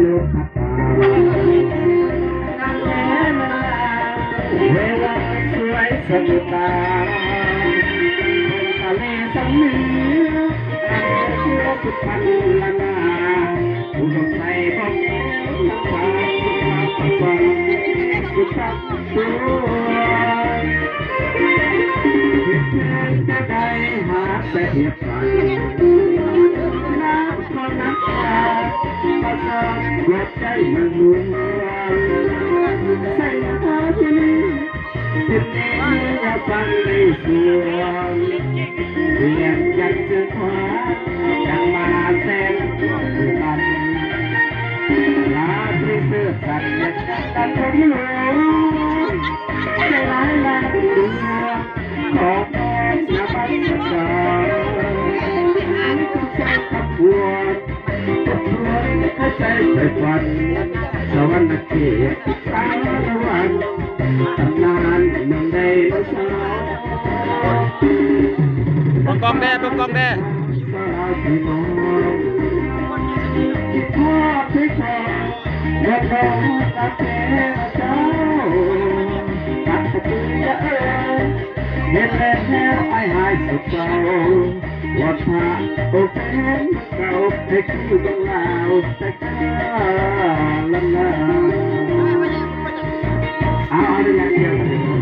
ເວລາສວຍສະດຸດຕາ ເປັນສະເໜ່ສະເໜ່ ອັນເຊື່ອສຸພັນລະນາ ອຸດົມໄຊບໍ ນາງຟ້າສຸພາພະສັນ ສຸພັນ ໂຕ ເຮັດແນວໃດຫາແຕ່ເຮັດໄປ ນາງກໍນັກ ພາສາຫົວໃຈມັນມ່ວນ ໃສ່ໜ້າທີ່ນີ້ ເປັນແນວຢາກຟັງໃນສວນ ວຽງຈັນເຊື່ອຂວາ ຈັກມາແຊງຮ່ວມກັນ ລາທີ່ເສີດສັດ ຈັດກັນຄົນຫຼວງ ໃຈຫຼາຍລ້ານດວງ ຂໍນ້ອມນະມັດສະການ ໃສ່ຄຳບວນ ທົບທວນໃຫ້ໃຈໃຈຝັນ ສະຫວັນນະເຂດ ສາລະວັນ ຕຳນານເມືອງໄດໂນເສົາ ເບິ່ງກ້ອງແດ່ ເບິ່ງກ້ອງແດ່ ສາວພີ່ນ້ອງ ທີ່ພາໄປຂໍ ແລະ ນ້ອງກະເປນເຈົ້າ ປັດປະຕິຍະເອີຍ ເຮັດແລ້ວໃຫ້ຫາຍໂສກເສົ້າ ວັດພະໂອເຊນເກົ່າ ໃຫ້ຄືເມືອງລາວແຕ່ກາລນານ. ເອົາ ເອົາໄດ້ຢ່າງດຽວ.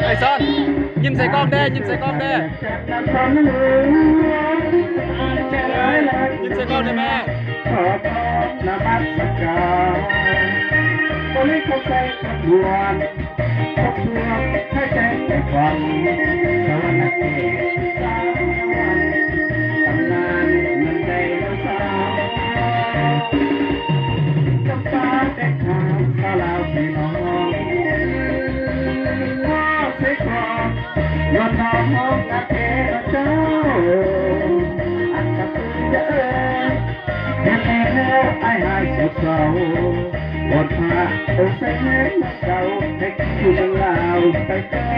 ໄອ້ສອນ ຍິ້ມໃສ່ກ້ອງແດ່ ຍິ້ມໃສ່ກ້ອງແດ່ ຍິ້ມໃສ່ກ້ອງແດ່ແມ່. ຂໍນ້ອມນະມັດສະການ ບໍລິຄວນໃສ່ຂະບວນ ຄອບຄົວໃຫ້ໃຈໃຫ້ຄວັນ ສະຫວັນນະເຂດສາລະວັນ ຕຳນານເມືອງໄດໂນເສົາ ຈຳປາແດນຂາວ ສາວລາວພີ່ນ້ອງ ຂໍໃສ່ຂໍ ຍ້ອນນ້ອມນະເທລະເຈົ້າ ອັນກະເປັນເດີ ເຮັດໃຫ້ແນວອ້າຍຫາຍໂສກເສົ້າ ວອນພະອົງໄຊແຮງນຳເຈົ້າ ໃຫ້ຄິດເຖິງເລື່ອງລາວໄປກາ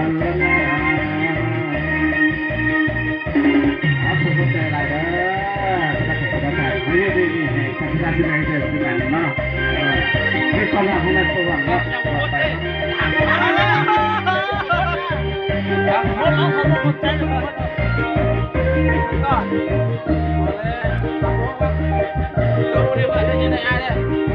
ນລະນານ. ເອົາ ຂອບໃຈຫຼາຍເດີ ປະເທດ ປະເທດ ໃຫ້ຢູ່ດີມີແຮງ ພັດທະນາສິ່ງໃດເດີ ຄືກັນເນາະ ເອີ ໃຫ້ຄວາມຮັກຂອງນາຍສະຫວັນເນາະ ຕໍ່ໄປເນາະ ເອົາ ເອົາ ຂອບໃຈເດີ ເອົາເລີຍ ເອົາເລີຍ ເອົາເລີຍ.